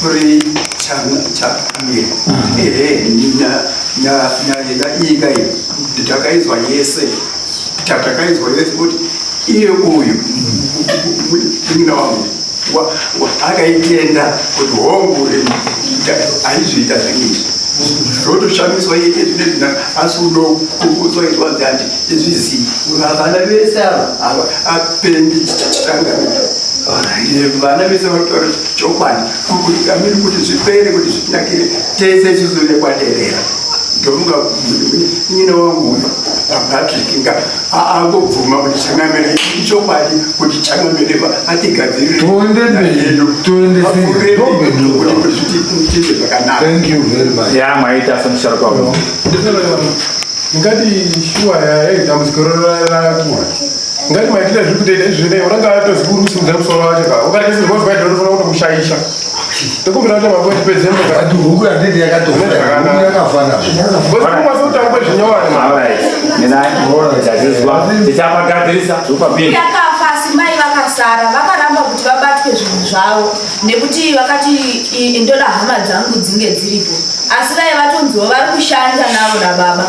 Uri changamire. Ehe, nyaya iyi kai takaizwa yese, takaizwa yese kuti iye uyu munin'ina wangu akaitenda kuti hongu aizviita zvinhu izvi. Zvotoshamiswa iye zvinezvi asi unokuzoitwa nzati izvizi vana vese ava apendi changamire. Vana vese vanotaura chokwadi kuti amiri kuti zvipere kuti zvitinakire tese isusu vekwaderera. Ndofunga munin'ina wangu uyu Patrick nga angobvuma kuti changamire ichokwadi kuti changamire atigadzirire Toende mberi, toende Vapfuurire mberi. mberi kuti zvitiitire zvakanaka. Thank you very much. Ya maita semusharuka wangu. Ngati shuwa yaye dambudziko rakura. Ngati maitira zviri kutoita izvi zvinei unanga atozi kuri kusimudza musoro wacho ka. Ukareka zvinhu zvaita unofanira kutomushaisha. Tokumbira kuti mambo tipedze mboka. But huku yanditi yakatofa, huku yakafana. Because kumwasa kutangwa zvinyowani. Alright. Nenai. Tazvizwa. Tichapagadzirisa zvopapiri. Yakafa asi mai vakasara vakaramba kuti vabatwe zvinhu zvavo nekuti vakati ndoda hama dzangu dzinge dziripo asi vai vatonziwo vari kushanda navo nababa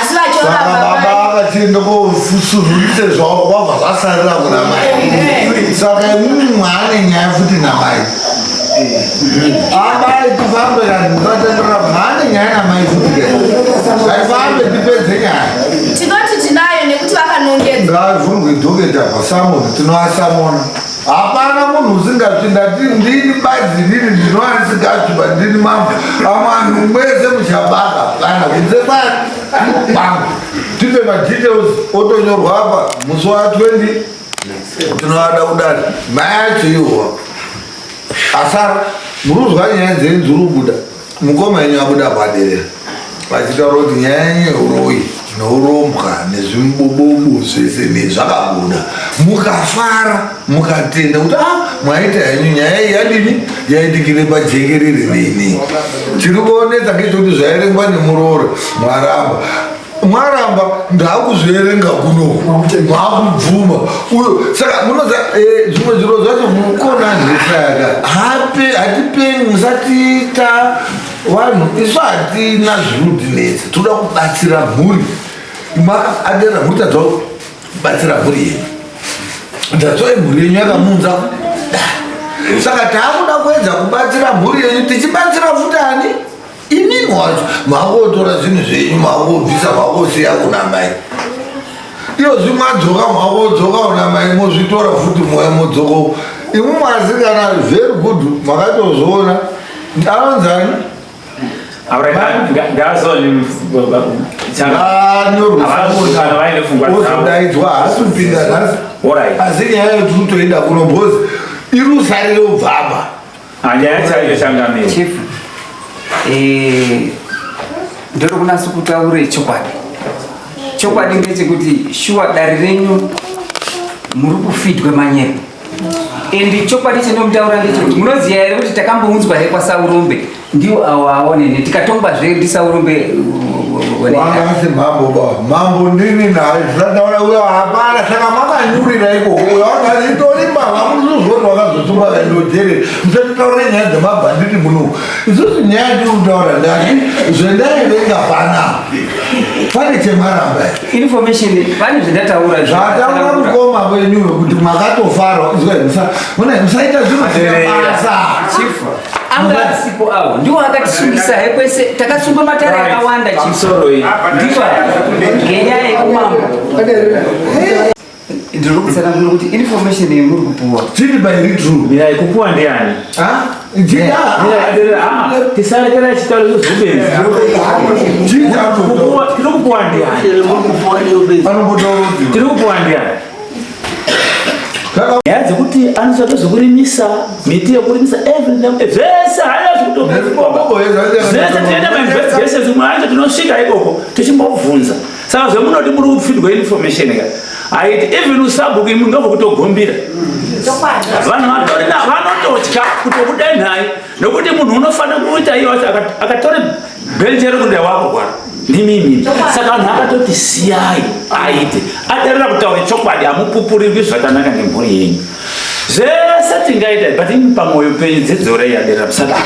asi Saka vachoramba baba vachienda kosuzurise zvavo kwabva zvasarira kuna mai. Saka imwimwi mwaane nyaya futi namai. Amai tifambe kani musatendera mwaane nyaya namai futi ke. Ngatifambe tipedze nyaya. Tinoti tinayo nekuti vakanongedza. Ngaavhurwe dhoketa pasamoni tinoasamona. Hapana munhu usingatsvi ndati ndini badzi ndini ndinoasingatsvi ndini mambo. Amwe anhu mwese muchabaka kana kunze kwangu. Tipe madetails otonyorwa apa musi wa 20 tinoada kudari. Mai acho iwo asara muruzwa nyaya dzenyu dziri kubuda. Mukoma yenyu abuda paderera vachitaura kuti nyaya yenyu yeuroyi neurombwa nezvimubobobo zvese nezvakabuda mukafara mukatenda kuti ah mwaita henyu nyaya iyi yadini yaitikire pajekerere neni. Tiri kuonetsa ngechekuti zvaerengwa nemuroora mwaramba mwaramba ndakuzvierenga kuno mwakubvuma uyo. Saka munoza zvimwe zviro zvacho mukona nhesaka hatipengi musatiita vanhu isu hatina zvinodinetsa toda kubatsira mhuri adera mhuri tadza kubatsira mhuri yenyu ndatsoi mhuri yenyu yakamunza. Saka taakuda kuedza kubatsira mhuri yenyu tichibatsira futani imini wacho makotora zvinhu zvenyu makobvisa makosiya kuna mai iyo zvimwadzoka makodzoka kuna mai mozvitora futi moya modzoko imwe mwasikana very good makatozviona anonzani. Ozodaidzwa haasi kupinda nhasi asi nyaya yetiri kutoenda kuno because irusarire ubvapa. Nyaya chaiyo changamire. Chief, ndiri kunasa kutaure chokwadi. Chokwadi ngechekuti shuwa dare renyu muri kufidwa manyepo. And chokwadi chendomutaura ndechekuti munoziva here kuti takambounzwa here kwaSaurombe ndiwo awo aonene tikatongwazve ndiSaurombe. Wanga asi mambo ba mambo ndini naye zvisataura uyo hapana saka makanyurira ikoko uyo wanga itori mbavha munozozvoti wakazosungwa kaindojere musatitaure nyaya dzemabhanditi muno isusu nyaya tiri kutaura ndati zvendaivenga pana pane chemaramba. Information pane zvendataura. Zvataura mukoma kwenyuyo kuti makatofara musaita zviro zvisina basa. Chief anga asipo awo ndiwo akatisungisa he kwese takasungwa matare akawanda chief ndiko ngenyaya yekumambo ndiri kutsanangura kuti information yemuri kupuwa. Chiri by iri true. Mirai, kupuwa ndiani? Ah? Tisarekera chitauro zvobenzi. Tiri kupuwa ndiani? Tiri kupuwa ndiani? Nyaya dzekuti anotsvaka zvekurimisa miti yekurimisa everything zvese haya zvese tinoita mainvestigations mwe acho tinosvika ikoko tichimbobvunza. Saka zvemunoti muri kufidwa information ka haiti even usabhuku imwe ngabva kutogombira vanhu vatorina vanototya kutokudenhai nokuti munhu unofanira kuita iye wacho akatore bheri chero kuda wakurwara ndimimi. Saka vanhu akatoti siyai aite adarira kutaura chokwadi hamupupurirwi zvakanaka nemhuri yenyu. Zvese tingaita but imi pamwoyo penyu dzidzorei aderera musadaro.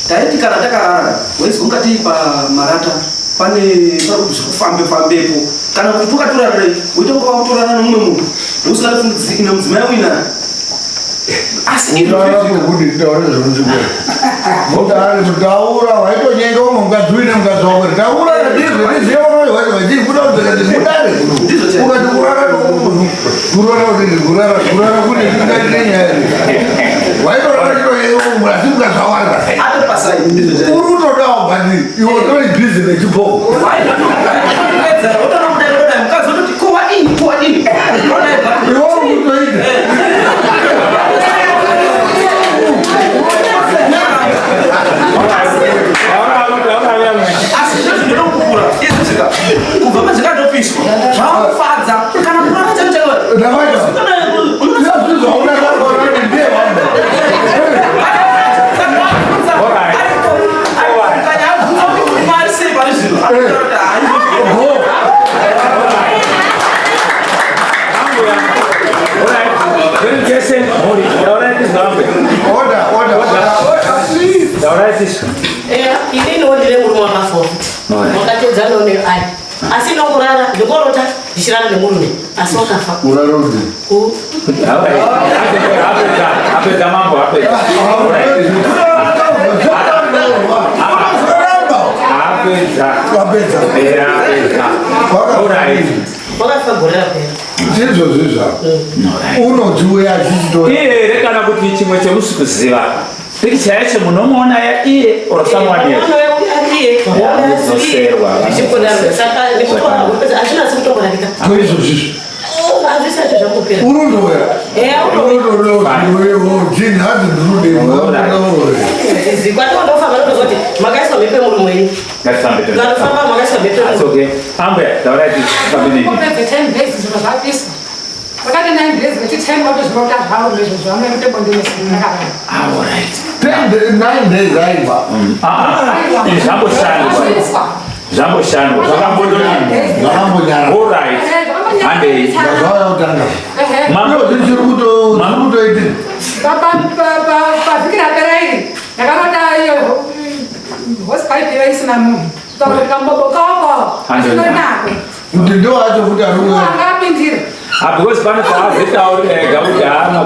Taiti kana takarara waizwa ungati pamarata pane pari kufambe fambepo kana kuti pokatorara woita kunga wakutorara nomumwe munhu usingatofungidziri ine mudzimai uinaye asi Kurara kwekuti taure zvemunzvimbo. Mudare kutaura waitonyenga umwe mukadzi uine mukadzi wako. Taura ndizvo ndizive unoyo wacho vachibuda kuti mudare. Ukati kurara nomunhu kurara kuti kurara kurara kune zvingaite nyaya. Waitorara chitonyenga umwe asi mukadzi wako ari pasai. Atori pasai, ndizvo chaizvo. Uri kutodawo but iwe utori busy nechipoko. Waitoedza wotoona kudai kudai mukadzi wototi ko wadini ko wadini. Iwe uri kutoita. Asi zvino zvinoda kukura izvozvika kubva pazvikatopiswa zvakufadza kana kurara chaiko chaiko. Ndavaita. Zvauna ndiye wamba. Order, order, order, order, please. Inini ndine murume wakafa futi wakatedzanawo neari, asi ndongorara ndingorota ndichirara nemurume asi wakafa. Urarudzi. Apedza mambo, apedza. Apedza. Wapedza. Apedza. Alright. Wakafa gore rapera. Ndizvozvo zvako. Unoti uya achichitora. Iye here kana kuti chimwe chemusi kuziva pikicha yacho munomuona ya iye or someone else? Iye. Vanodzoserwa. Saka hazvinatsi kutomborarika. Toizvozvizvo. Hazvisati zvambopera. Unondouya. Eya, unouya. Unondouya. Hanzi ndinode. Kwatondofamba ndotozoti makaiswa mhepo yemurume wenyu. Ngatifambe. Ngatofamba makaiswa mhepo That's yemurume. okay. Ambuya, taurai tifambe neni. Kupedza 10 days zviro zvapiswa. Vakati 9 days veti 10 vatozvirota zvavo izvo zvamwe kuti bonde nesinakadaro. Alright. 9 days aiwa. Ah, ah. Izvi zvamboshandwa. Zvapiswa. Zvamboshandwa. Zvakambodonini. Zvakambonyara. Alright. Handei. Zvauya kutanga. Ehe. Mambo. Zviri kutoiti. Pavhiki rapera iri ndakarota iyo hosepipe iyo isina munhu. Kambobo kako. Asinonako. Kuti ndo acho futi ari kuuya. Angapindira. Ah, because pane paazitaurira ega kuti haana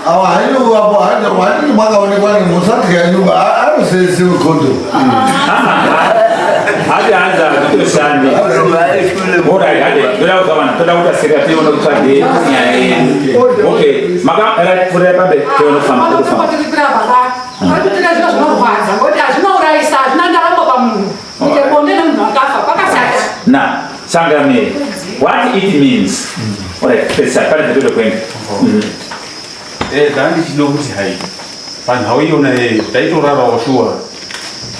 Awa hainovapo handiti makaonekwa nemusatya nyumba anosese kondo. Hati hanzi hazvitoshandi. Alright, hande. Toda kuzavana, toda kutasirira tione kutsvage nyaya yedu. Okay. Maka right pfurai pamberi tione kufamba. Tiri kufamba. Vanotokotiripira baba. Varikutira zviro zvinorwadza ngokuti hazvinourayisa, hazvina ndaramo pamunhu. Kuite bonde nemunhu akafa kwakashata. Now, changamire, what it means. Alright, pedzisa pane zvatoda kuenda. Ndandichida kuti hai panhau iyona yeyo taitorarawo shuwa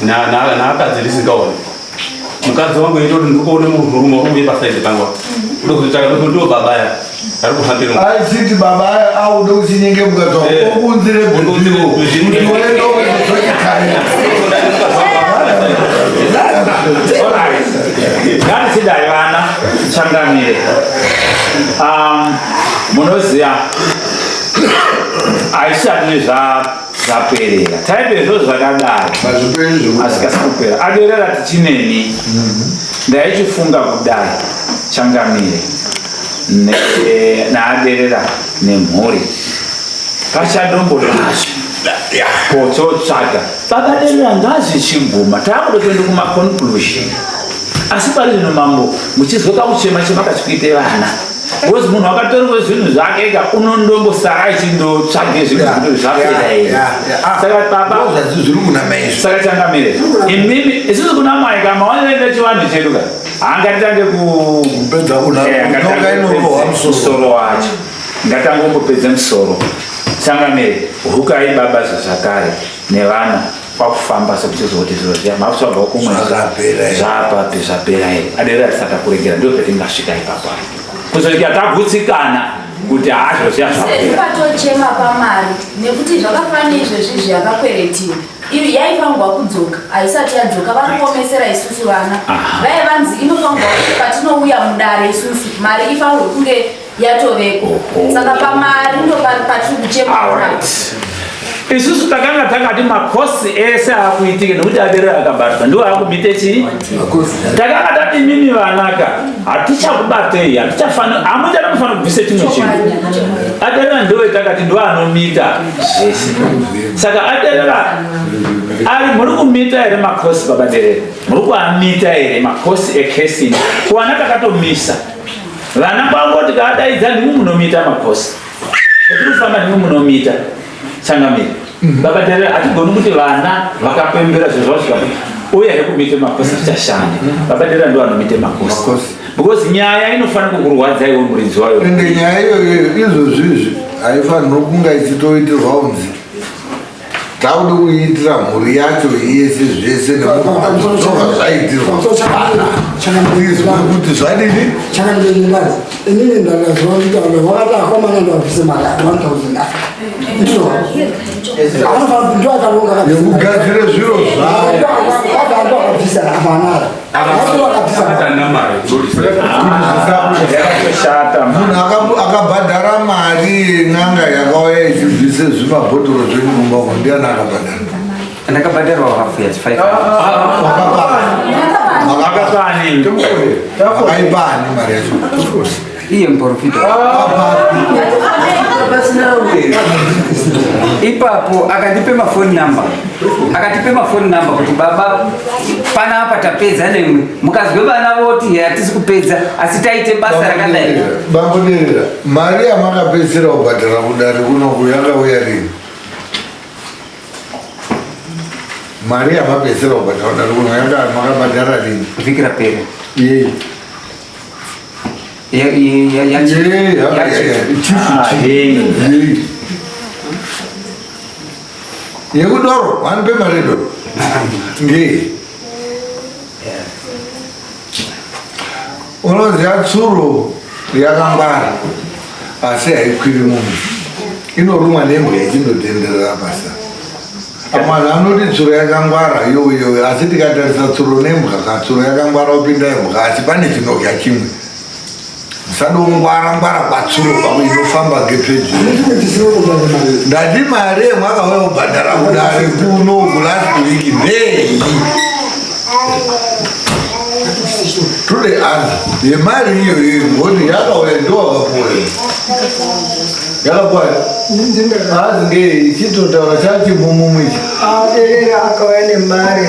naakadzi ndisingaoni mukadzi wangu eitoti ndikuone murume uri uye pasaidi pangu ndokutsvaka ndo babaya ari kuhambira. Aichiti baba aude kuchinyenge mukadzi wako okunzire bhudhiro kuti uende uzochikare. Alright. Ngatichidai vana, changamire. Munoziva haisati zvaperera. Taipe izvozvo zvakadai. Hazviperi zvokuti. Asikasi kupera. Aderera tichineni. Ndaichifunga kudai, changamire. Naaderera nemhuri. Pachadomborazvo. Pototsvaga. Baba derera ngazvichiguma. Taakuda kuenda kumaconclusion. Asi pari zvino mambo muchizwa kakuchema chema kachikuite vana. Because munhu akatorwa zvinhu zvake ega unondombosara achindotsvage zvinhu zvino zvapera here. Saka baba Zviri kuna mai izvo. Saka changamire, imimi isusu kuna mai kama wanoenda chivanhu chedu ka haangatitange ku Kupedza kuna Ngatange nyoka inorohwa kupedza musoro. Musoro wacho ngatangombopedza musoro. Changamire, hukai baba zvakare nevana kwakufamba sekuchizoti zviro zviya makutsvagawo kumwe. Zvakapera here? Zvapapi zvapera here? Aderera tisatakuregera ndo petingasvika ipapo kuzosvika tagutsikana kuti haa zviro zviya zvapera. Patochema pamari nekuti zvakafanana izvezvi zvakakweretiwa iri yaifanirwa kudzoka haisati yadzoka. Vari kuomesera isusu vana. Vaivanzi inofanirwa kuti patinouya mudare isusu mari ifanirwe kunge. yatoveko saka pamari ndo patiri kuchema. Isusu takanga takati makosi ese akuitike nekuti aberera akabatwa ndiwo akumite chii. Takanga tati mimi vanaka hatichakubatei, hatichafani, hamuchada kufanira kubvise chimwe chinhu. Aderera ndiwo takati ndiwo anomita zvese. Saka aderera ari muri kumita here makosi baba derera? Muri kuamita here makosi ekesini? Kuwana takatomisa vana kwangu tikadaidza ndimwe munomita makosi Patinofamba ndimwe munomita changamire. Baba Terera hatigoni kuti vana vakapembera zvinhu zvavo zvikabuda uye here kumite makosi tichashanda. Baba Terera ndivo vanomite makosi. Because nyaya inofanira kukurwadza iwe muridzi wayo. Ende nyaya iyoyo izvozvizvi haifanirwi kunga ichitoitirwa unzi Tauda kuiitira mhuri yacho yese zvese nemunhu zvaitirwa izwe kuti zvadini. Chakandiendazi inini ndakaziva kuti vakati akomana ndavabvise mari 1000 ndizvo yekugadzira zviro zvavo akabvisa apanara Munhu akabhadhara mari yen'anga yakauya ichibvise zvimabhodhoro zvenyu mumba umo ndiani akabhadhara? Ndakabhadharwa hafu ya 5. Akapani. Akaipani mari yacho? Iye muprofita. Ipapo akandipe mafoni number. Akatipe mafoni number kuti baba panapa tapedza nemwe. Mukazwe vana voti hatisi kupedza asi taite basa rakadai. Bambo Derera, mari yamakapedzisira kubhadhara kudare kunoku yakauya rini? Mari yamapedzisira kubhadhara kudare kuno yanga makabhadhara rini? Vhiki rapera. Yei. Yekudoro vanope mari yedoro ngei? Unoziva tsuro yakangwara asi haikwiri munhu, inorumwa nembwa ichindotenderera basa. Vanhu vanoti tsuro yakangwara yoyo, asi tikatarisa tsuro nembwa ka, tsuro yakangwara kupinda imbwa, asi pane chinodya chimwe. Musadongwara ngwara kwatsuro pamwe inofamba ngepedyo. Ndati mari yemwakauya kubhadhara kudare kuno kulast week ndei? To the answer yemari iyoyo ngoti yakauya ndowakapuwa yakapuwa hazi ngei ichitotaura chachimumumu ichi. Aderera akauya nemari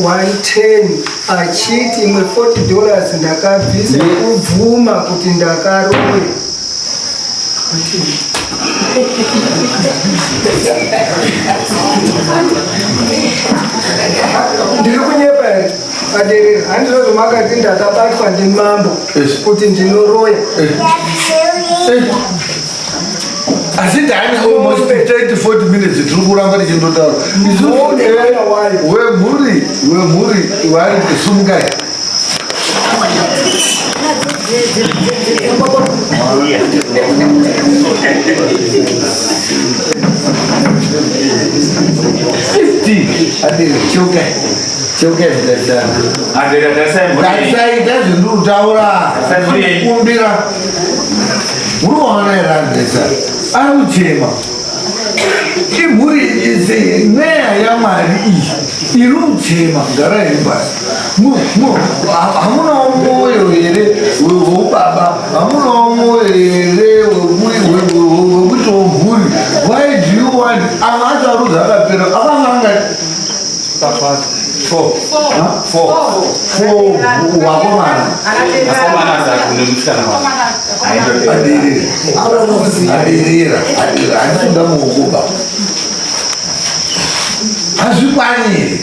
110 achiti imwe 40 dollars ndakabvisa kubvuma kuti ndakaroya. Ndiri kunyepa here aderera? Handizvo zvamakati ndakabatwa ndimambo kuti ndinoroya. Asi taane almost 30 40 minutes tiri kuramba tichindotaura isusu wemhuri wemhuri vari sumukai. Taisai tazvindikutaura kumbira muri kuona here andresa ari kuchema imhuri yese mweya yamwari iyi iri kuchema gara iri pasi. Hamunawo mwoyo here weubaba? Hamunawo mwoyo here wekuti womhuri? Why do you want ava acho aruzi akapera akafanga four four wakomana aderera aderera handikuda muokoba hazvikwani here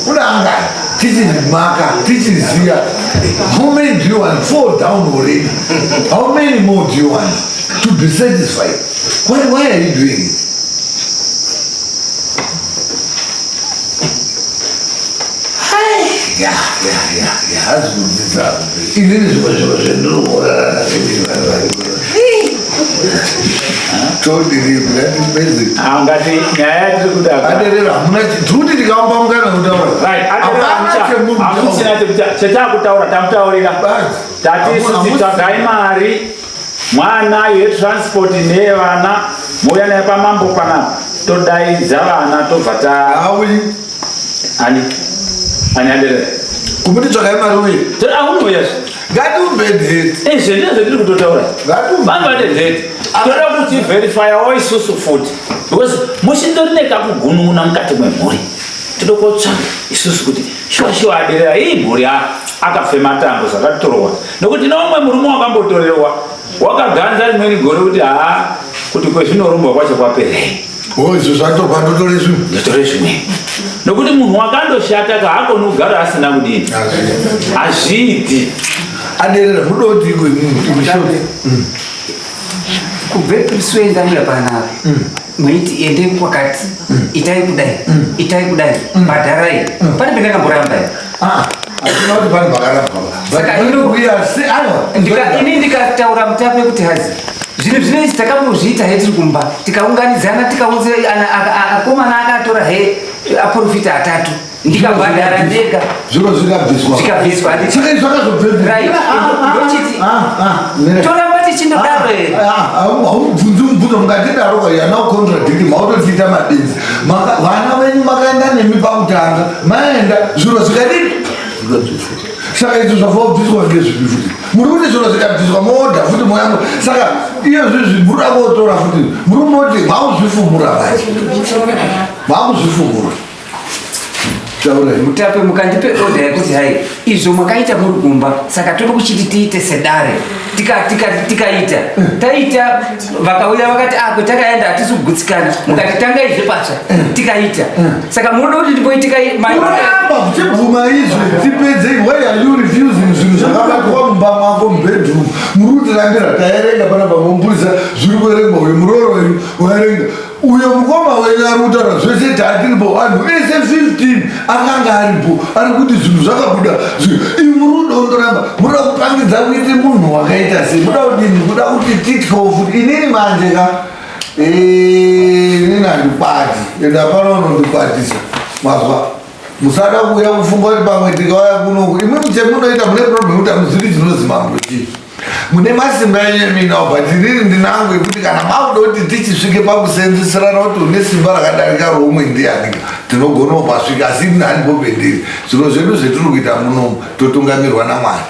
kudanga tichimaka tichiziya. How many do you want? Four down already. How many more do you want to be satisfied? Why are you doing it? Ya ya ya ya, hazi kudzidza inini zvimwe zviro zvendinokorara nazvo. Ngati nyaya yatiri kuda aderera hamuna tiri tikaomba mukana kutaura hamuchina chetakutaura tamutaurira tati isusu tsvagai mari mwanayo yetransport neyevana mouya naye pamambo panapa todaidza vana tobva ta ani ani aderera kumuti tsvagai mari uye aunouya ngatiubhedheti izvi ndizvo zvatiri kutotaura vanhu vane dheti toda kuti verifyawo isusu futi because muchindori nekakugunun'una mukati mwemhuri toda kotsvaga isusu kuti shuwa shuwa aderera iyi mhuri akafema tambo zvakatorwa nokuti neumwe murume wakambotorerwa wakaganza rimweni gore kuti haa kuti kwezvinorumbwa kwacho kwaperei o izvo zvatobva ndotore zvimwe ndotore zvimwe nokuti munhu wakandoshata ka haakoni kugara asina kudini hazviiti aderera mudoti Mutape. Kubve prisuenda muya panapa mweiti endei kwakati itai kudai itai kudai bhadharai pane pendakamboramba here hatina kuti pane pakaramba Saka ini ndikataura mutape kuti hazi zvinhu zvinoizvi takambozviita he tiri kumba tikaunganidzana tikaunze akomana akatora he aprofita atatu ndikabhadhara ndega zviro zvikabviswa zvikabviswa saka izvi zvakazobvepi Right. Ndochiti toramba tichindodaro here haubvunzi mubvunzo mukatidaro yana kucontradict mautotiita mabenzi vana venyu makaenda nemi pakutanga maenda zviro zvikadini zvikabviswa saka izvo zvabva kubviswa ngezvipi futi muri kuti zviro zvikabviswa moodha futi moyangu saka iye zvezvi muri kuda kotora futi muri kumoti makuzvifumura manje makuzvifumura Mutape mukandipe oda yekuti hai izvo makaita muri kumba saka tiri kuchiti tiite sedare tikaita taita vakauya vakati ah kwetakaenda hatisi kugutsikana mukati tanga izve patsva tikaita saka munoda kuti ndimboitika uramba kuchibvuma izvi tipedzei why are you refusing zvinhu zvakabatwa mumba mako mubedroom muri kutirambira taerenga panapa mumupurisa zviri kuerengwa uyu murooro wenyu waerenga uyo mukoma wenyu ari kutaura zvese taatiripo vanhu vese 15 akanga aripo ari kuti zvinhu zvakabuda imi muri kudondoramba munoda kupangidza kuite munhu wakaita sei muda kudini muda kuti tityewo futi inini manje ka inini handikwati ende hapana unondikwatisa mazwa musada kuuya kufunga kuti pamwe tikauya kunoku imwe chemunoita mune problem kuti hamuzivi chinozi mambo chii mune masimba enyu eminawo but inini ndinangu ekuti kana makuda kuti tichisvike pakusenzeserana kuti une simba rakadarika roumwe ndiani tinogona kupasvika asi ini handipo pendiri zviro zvedu zvetiri kuita munomu totungamirwa namwari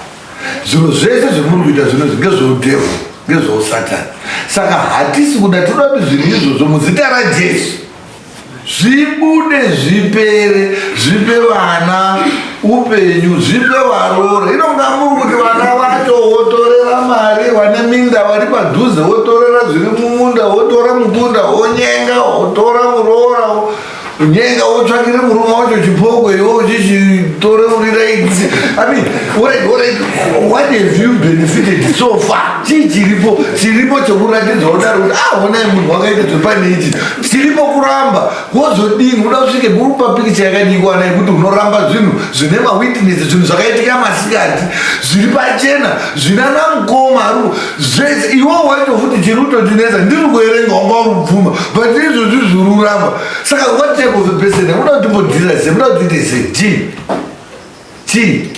zviro zvese zvemuri kuita zvinozvi ngezveudhevhu ngezveusatani saka hatisi kuda toda kuti zvinhu izvozvo muzita rajesu zvibude zvipere zvipe vana upenyu zvipe varoora inonga muri kuti vana vacho wotorera mari vane minda vari padhuze wotorera zviri mumunda wotora mukunda wonyenga wotora muroora nyenga wotsvakire murume wacho chipoko iwe uchichitoreurira idzi i mean alright, alright, what have you benefited so far chii chiripo chiripo chekuratidza kudaro kuti ah honai munhu wakaita zvepane ichi chiripo kuramba wozodini uda kusvike muri papikicha yakadii kwana yekuti unoramba zvinhu zvine mawitness zvinhu zvakaitika masikati zviri pachena zvina namukoma ari zvese iwo wacho futi chiri kutotinetsa ndiri kuerenga wanga wakubvuma but izvozvi zviri kuramba saka what type of a person uda kuti timbodhira sei uda kuti tiite sei chii chii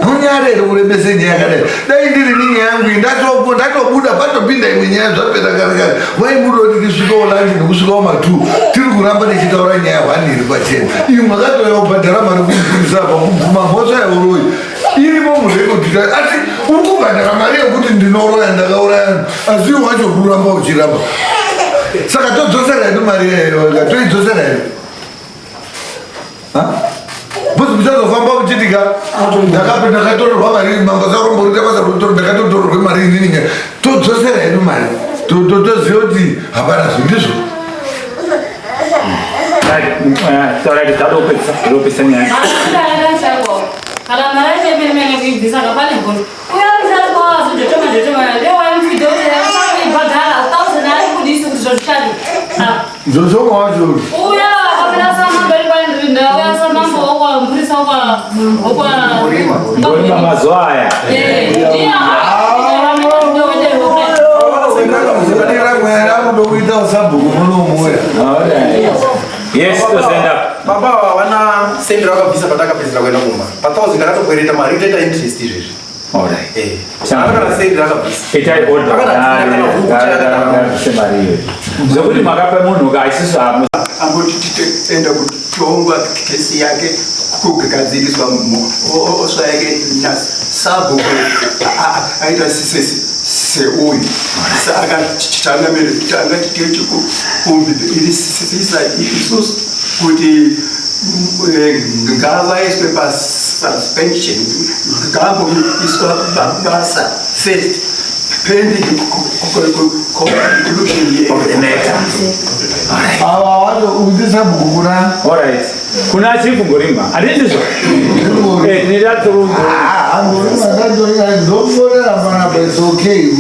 munyare here kurembese nyaya yakadai dai ndiri ni nyaya yangu iyi ndatobuda patopinda imwe nyaya zvapera kare kare wai muda kuti tisvikewo lanji nekusvikawo matu tiri kuramba tichitaura nyaya hwani iri pachena iyi makatouya kubhadhara mari kumupurisa apa kubvuma mhosva yeuroyi irimo murekodi asi uri kubhadhara mari yekuti ndinoroya ndakauraya asi iwe wacho uri kuramba uchiramba saka todzosera hedu mari yayo toidzosera hedu bhozi muchazofamba muchitika ndakatorerwa mari mambo saromborita basa rekutora ndakatotorerwa mari inini nya todzosera hedu mari toziva kuti hapana zvinhu ndizvo Kana mari yacho imene mene kuibvisa kapane gondo. Uya musharukwa wazodhotoma dhotoma ndewaimufidha kuti aibhadhara 1000 ari kudisi kuti zvozvishande. Zvoshoma wacho. Uya akapera samambo ari pandiri uya samambo okwa mupurisa okwa okwa Ngorima mazuva aya. Eh, ndiye Mwana kuita usabhuku munomuya. Yes, tozenda. Baba ava havana sendi rakabvisa patakapedzera kuenda kumba. Pa 1000 takatokwereta mari itoita interest izvezvi. Alright. Eh. Kana sendi rakabvisa. Itai order. Akana kana huku Akana mari iyoyo. Zvekuti makapa munhu ka isusu hamu. Amboti enda kutongwa kesi yake kugadziriswa mhosva yake nasabhuku aita seuyu saka changamire tanga tichikumbirisa isusu kuti ngavaiswe pasuspension, ngaamboiswa basa first pending conclusion of the matter. Ava wacho kuti sabhuku kuna. Alright. Kuna Chief Ngorima. Handiti ndizvo? Eh, tinoita through. Ah, Ngorima ndatorira ndofonera panapa, it's okay.